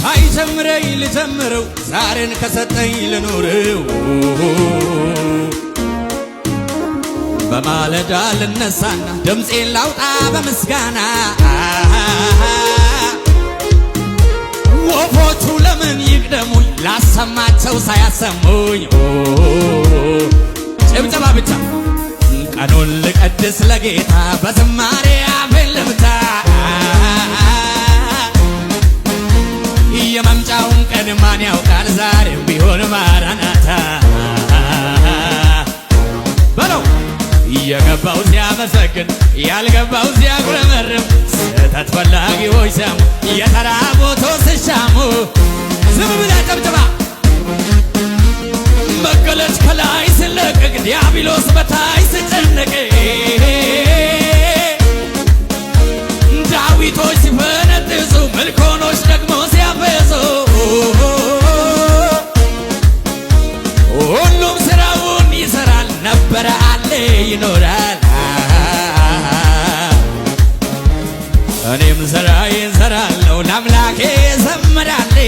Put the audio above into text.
ሳይጀምረኝ ልጀምረው፣ ዛሬን ከሰጠኝ ልኑረው። በማለዳ ልነሳና ድምፄን ላውጣ በምስጋና። ወፎቹ ለምን ይቅደሙኝ ላሰማቸው ሳያሰሙኝ። ጭብጨባ ብቻ። ቀኑን ልቀድስ ለጌታ፣ በዝማሬ አፌን ልፍታ። የመምጫውን ቀን ማን ያውቃል? ዛሬም ቢሆን ማራናታ በለው። የገባው ሲያመሰግን፣ ያልገባው ሲያጉረመርም፣ ስህተት ፈላጊዎች ሲያሙ፣ የተራቡት ሲሻሙ፣ ዝም ብለህ ጨብጭባ። መገለጥ ከላይ ስለቀቅ፣ ዲያብሎስ በታይ ስጨነቅ፣ ዳዊቶች ሲፈነጥዙ፣ ምልኮኖች ደግሞ ሲያፈዙ፣ ሁሉም ስራውን ይሰራል፣ ነበረ፣ አለ፣ ይኖራል። እኔም ስራዬን እሰራለሁ፣ ለአምላኬ እዘምራለሁ።